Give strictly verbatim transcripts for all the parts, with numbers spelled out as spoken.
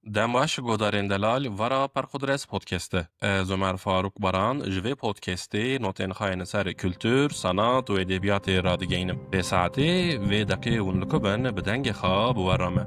Dem baş, guhdarên delal, vara Perxudres Podcast e. Ez Omer Faruk Baran ji vê podcastê notên xwe yên ser kultur, sanat û edebiyatê radigeynim. Vê saetê, vê deqê hûn li ku bin, bi dengê xwe bi we re me.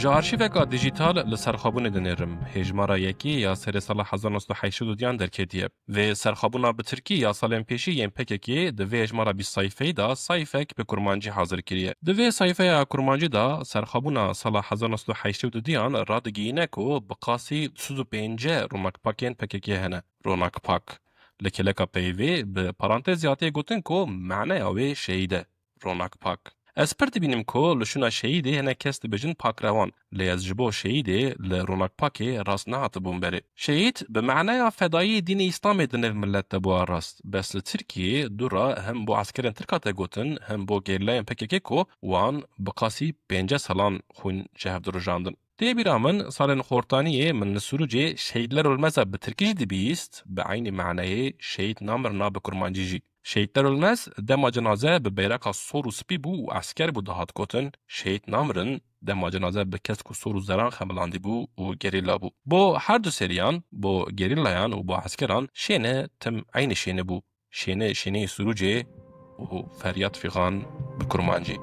Ji arşîveka dijîtal li serxwebûnê dinêrim. Hêjmara yekê ya serê sala hezar neh sed û heştê û duyan derketiye. Vê serxwebûna bi tirkî ya salên pêşî yên P K K di vê hêjmara bîst sayfeyî de sayfek bi kurmancî hazir kiriye. Di vê sayfeya kurmancî de serxwebûna sala hezar neh sed û heştê û duyan radigihîne ku bi qasî du sed û pêncî ronakpakên P K K hene. Ronakpak. Li kêleka peyvê bi parantezî hatiye gotin ku maneya wê şehîd e. Ronakpak. Ez pir dibînim ku li şûna şehîdê hinek kes dibêjin pakrewan, lê ez ji bo şehîdê li ronakpakê rast nehatibûm berê. Şehîd bi maneya fedayiyê dînê Îslamê di nêv milet de bû arast. Bes li Tirkiyê dû re him bo eskerên Tirk hate gotin, him bo gerîlayên P K K ku wan bi qasî pêncî salan xwîn ji hev dirojandin. Tê bîra min, salên xortaniyê min li Sûrûcê Şehîdler Ölmez a bi tirkî jî dibîst, bi eynî maneyê Şehît Namir na bi kurmancî jî. Şehîtler Ölmez dema cenaze bi beyreqa sor û spî bû û esker bû dihat gotin, Şehît Namirin dema cenaze bi kesk û sor û zeran xemilandî bû û gerîla bû. Bo her du seriyan, bo gerîlayan û bo eskeran şêne tim eynî şêne bû. Şêne şêneyê Sûrûcê û feryad fîxan bi kurmancî.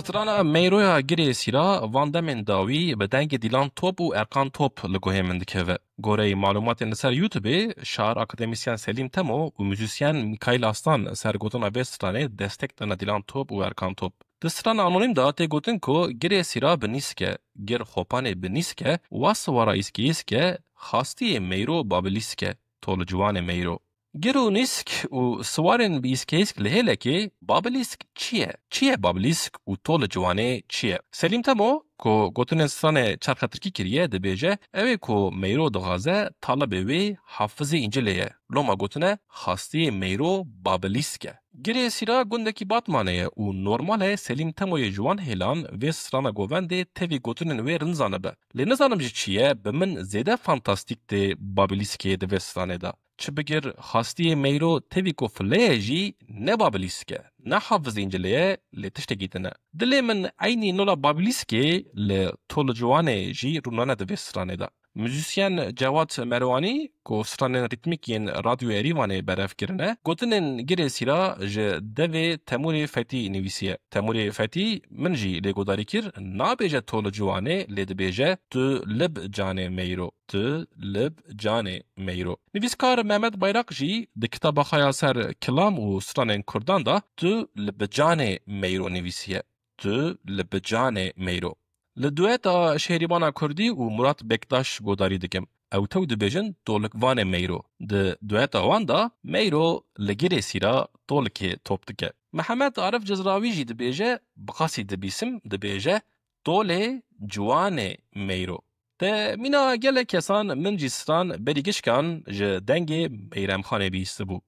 Strana Meyroya Girê Sîra van demên dawî bi dengê Dîlan Top û Erkan Top li guhê min dikeve. Goreyê malûmatên li ser YouTubeê, şair akademîsyen Selîm Temo û muzîsyen Mîkaîl Aslan ser gotina vê stranê destek dane Dîlan Top û Erkan Top. Di strana anonîm de tê gotin ku Girê Sîra bi nîsk e, gir xopanê bi nîsk e, wa siwara îskeyîsk e, xastiyê meyro babilisk e, to li ciwanê meyro. Gir û nîsk û siwarên bi îskeyîsk li hêlekê, babilisk çi ye? Çi ye babilisk û to li ciwanê çi ye? Selîm Temo, ku gotinên stranê çarxa tirkî kiriye, dibêje, ew ê ku meyro dixwaze, talibê wê Hafizê Încilê ye. Loma gotine, xastiyê meyro babilisk e. Girê Sîra gundekî Batmanê ye û normal e Selîm Temoyê ji wan hêlan vê strana govendê tevî gotinên wê rind zanibe. Lê nizanim ji çi ye, bi min zêde fantastîk tê babiliskê di vê stranê de. Çi bigir, xastiyê meyro tevî ku file ye jî ne babilisk e, ne Hafizê Încilê ye, lê tiştekî din e. Dilê min eynî nola babiliskê li to li ciwanê jî rûnane di vê stranê de. Muzîsyen Cewat Merwanî, ku stranên rîtmîk yên Radyo Erîvanê berev kirine, gotinên Girê Sîra ji devê Temûrê Fetî nivîsiye. Temûrê Fetî, min jî lê guhdarî kir, nabêje to li ciwanê, lê dibêje tu lib canê meyro. Tu lib canê meyro. Nivîskar Mehmet Bayrak jî di kitaba xwe ya ser kilam û stranên kurdan de tu li bi canê meyro nivîsiye. Tu li bi canê meyro. Li dueta şehrîbana kurdî û Murat Bektaş guhdarî dikim. Ew tew dibêjin tolikvanê meyro. Di dueta wan de meyro li Girê Sîra tolikê top dike. Mihemed Arif Cizrawî jî dibêje, bi qasî dibîsim, dibêje, tolê ciwanê meyro. Te mîna gelek kesan min jî stran berî gişkan ji dengê Meyremxanê bihîstibû.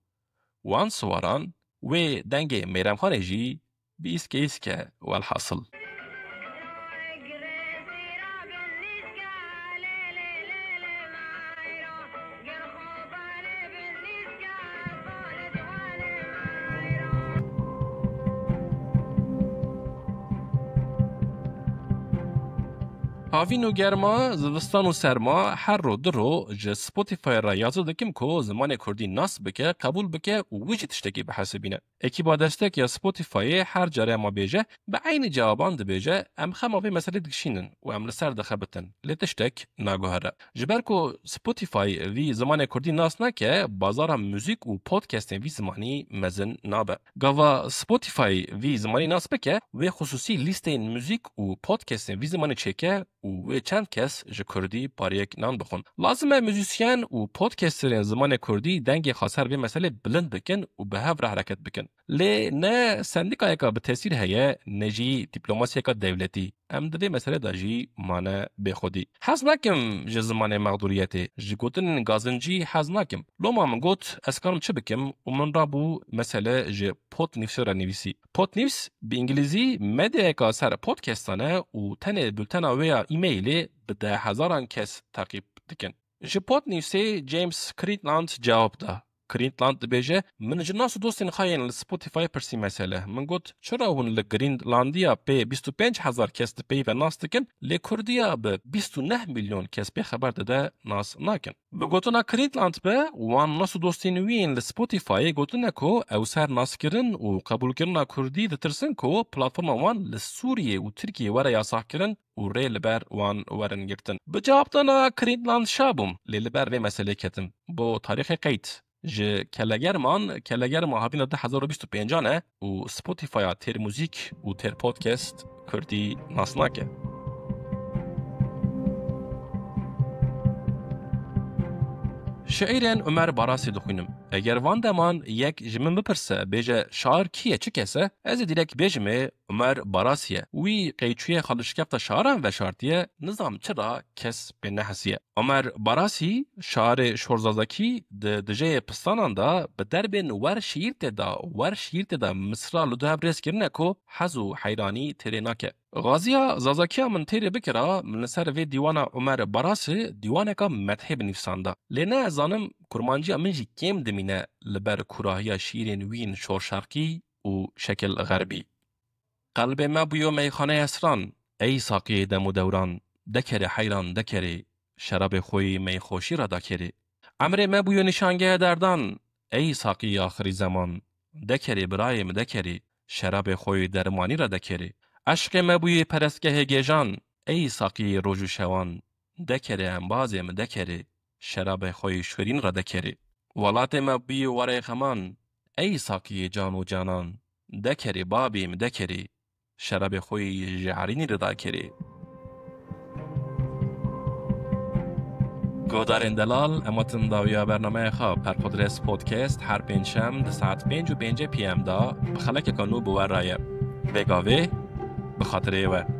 Wan siwaran wê dengê Meyremxanê jî bi îske îske welhasil. Havîn û germa, zivistan û serma, her ro du ro ji Spotify re yazî dikim ku zimanê kurdî nas bike, qebûl bike û wî jî tiştekî bihesibîne. Ekîba destek ya Spotifyê her care ma bêje, bi eynî cewaban dibêje, em xema vê meselê digişînin û em li ser dixebitin. Lê tiştek naguhere. Ji ber ku Spotify vî zimanê kurdî nas nake, bazara muzîk û podcastên vî zimanî mezin nabe. Gava Spotify vî zimanî nas bike, wê xisûsî lîsteyên muzîk û podcastên vî zimanî çêke û wê çend kes ji kurdî pariyek nan bixwin. Lazim e muzîsyen û podcasterên zimanê kurdî dengê xwe ser vê meselê bilind bikin û bi hev re hereket bikin. Lê ne sendîkayeka bi tesîr heye, ne jî dîplomasiyeka dewletî. Em di vê meselê de jî mane bêxwedî. Hez nakim ji zimanê mexdûriyetê, ji gotinên gazincî hez nakim. Loma min got, ez karim çi bikim û min rabû mesele ji Podnewsê re nivîsî. Podnews bi îngilîzî medyayeka ser podcastan e û tenê bultena wê ya e-mailê bi dehhezaran kes teqîb dikin. Ji Podnewsê James Cridland cewab da. Cridland dibêje, min ji nas û dostên xwe yên li Spotify pirsî mesele. Min got, çira hûn li Grînlandiya pê bîst û pênc hezar kes di peyî ve nas dikin, lê Kurdiya bi bîst û neh milyon kes pê xeber dide nas nakin. Bi gotina Cridland be, wan nas û dostên wî yên li Spotifyê gotine ku ew ser naskirin û qebûlkirina Kurdî ditirsin ku platforma wan li Sûriyê û Tirkiyê were yasakkirin û rê li ber wan werin girtin. Bi cewabdana Cridland şa bûm, lê li ber vê meselê ketim. Bo tarîxê qeyd. Ji Kelegerman, Kelegerma havîna du hezar û bîst û pêncan e û Spotify-a têr muzîk û têr podcast Kurdî nas nake. Şiîrên Umer Barasî dixwînim. Eger van deman yek ji min bipirse, bêje, şair kî ye, çi kes e? Ez ê dîrek bêjimê, Umer Barasî ye. Wî qeyçûyê xwe li şikefta şaran veşartiye, nizam çira kes pê nehesiye. Umer Barasî, şairê şorzazakî, di dijeyê pistanan de bi derbên wer şiîr tê de, wer şiîr tê de misra li duhev rêz kirine ku hez û heyranî têrê nake. Xaziya zazakiya min têrê bikira, min li ser vê dîwana Umer Barasî dîwaneka methê binivîsanda. Lê ne ez zanim kurmanciya min jî kêm dimîne li ber kûrahiya şiîrên wî yên şorşerqî û şekil xerbî. Qelbê me bûyo meyxaneyê hesran, ey saqiyê dem û dewran, dekerê heyran dekerê, şerabê xwe yê meyxweşî re dakerê. Emrê me bûyo nîşangehe derdan, ey saqiyê axirî zeman, dekerê birayê min dekerê, şerabê xwe yê dermanî re dekerê. Eşqê me bûyê perestgehê gêjan, ey saqiyê roj û şewan, dekerê embazê min dekerê, şerabê xwe yê şirîn re dekerê. Welatê me bûyê warê xeman, ey saqiyê can û canan, dekerê babê min dekerê, şerabê xwe yê ji erînî re dakerê. Guhdarên delal, em hatin dawiya bernameya xwe Perpodres Podcast her pêncşem di saet pênc û pêncê P M de bi xelekeka nû bi we re ye. Vê gavê bi xatirê we.